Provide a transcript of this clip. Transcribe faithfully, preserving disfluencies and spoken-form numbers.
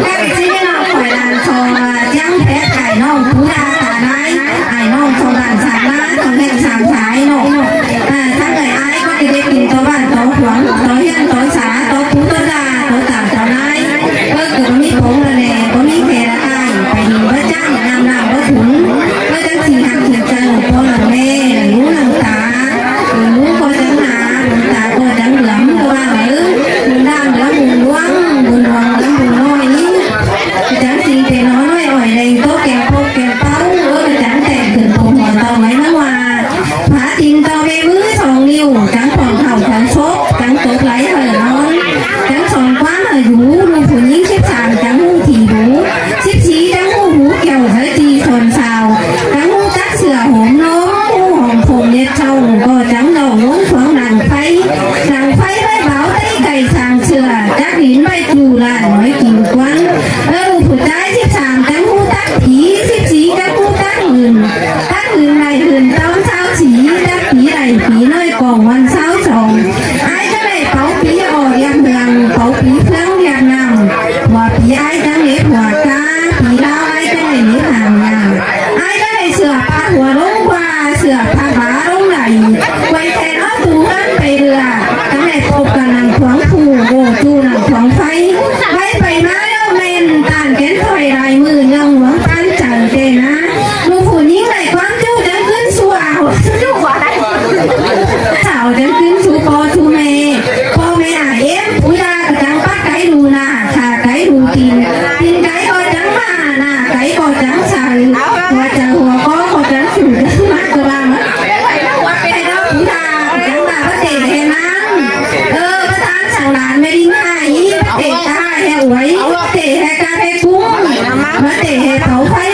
Các cái chi nó khỏi đàn sò, à, chăng phép ải ꞌnọng pú đa tả nái, ải ꞌnọng sò đàn sảng ná, sò hẹn sảng thái ꞌnọng. À, tháng ngày ai có cái đêm tình tỏ bản tỏ khuống, tỏ hẹn tỏ xá, tỏ pú tỏ đa, tỏ tả tỏ nái. Bơ cứ có mít phóng là nè, có mít khe là ai, phải nhìn bơ chăng, nằm nằm bơ thúng. Bơ chăng chỉ hàng thiệt chân, có lòng nè, lũ lòng tá, lũ có chăng nà, lòng tá có chăng lắm, có ba hứ. Bun đam đá bun luông, bun luông đá bun ꞌnọi. Chắng xin kẻ nó nói ỏi đành tốt kẻ phốc kẻ páu, ơ chắng tẹn khửn phốc hò tàu máy nó hòa. Phá tin tàu bê bứ song niu, chắng phòng khảo chắng sốt, chắng tốt lấy hở non. Chắng song quán hở dú, lu phủ nhính xếp sàng chắng hụ thị dú. Xếp xí chắng hụ hú kẻo hở chi sòn xào. Chắng hụ tắc sửa hốm nôm, hụ hòm phùng nhiệt sâu, có chắng đầu hốm xuống đằng pháy. Đằng pháy báy báo tây cày sàng sửa, chắc đến báy chủ lại nói kinh quán. Ơ, phủ tai xếp sàng chắng hụ tắc phí, xếp xí chắng hụ tắc hưn. Tắc hưn này hưn tóm sao xí, tắc phí này phí nói cỏ ngoan sao sòng. Ai chắng này páu phí ỏ điệp hương, páu phí phương điệp nằm. Hua phí ai chắng nếp hua ca, phí lao ai chắng này nếp hàng nhà. Ai chắng này sửa pha hua lông qua, sửa pha bá lông đảy. Quay khen ót tù hớn pay lưa. Chắng này pộp cả nẳng khuáng phủ, gô chu nẳng khuáng pháy. Báy pay má ꞌlẹo ꞌmen, tản kén khỏi đài mự nhong huống pán chảy tê ná. Lu phủ nhính đảy quáng chu chắng ꞌcứn su ảo. Chảo chắng ꞌcứn su po su mê. Po mê ả ꞌếm, pú đa có chắng pắt cái đu nà, khả cái đu tin. Tin cái có chắng mà, nà cái có chắng sài. Hua chắng hua có, có chắng sủ, chắng mát có ba mát. Cái đó pú đa, có chắng bà bát tể hè nắng. Ơ, bát tháng sàng đán mê đinh hai, bát tể ta hai hè uối, bát tể hè cà phê cúng, bát tể hè tấu pháy.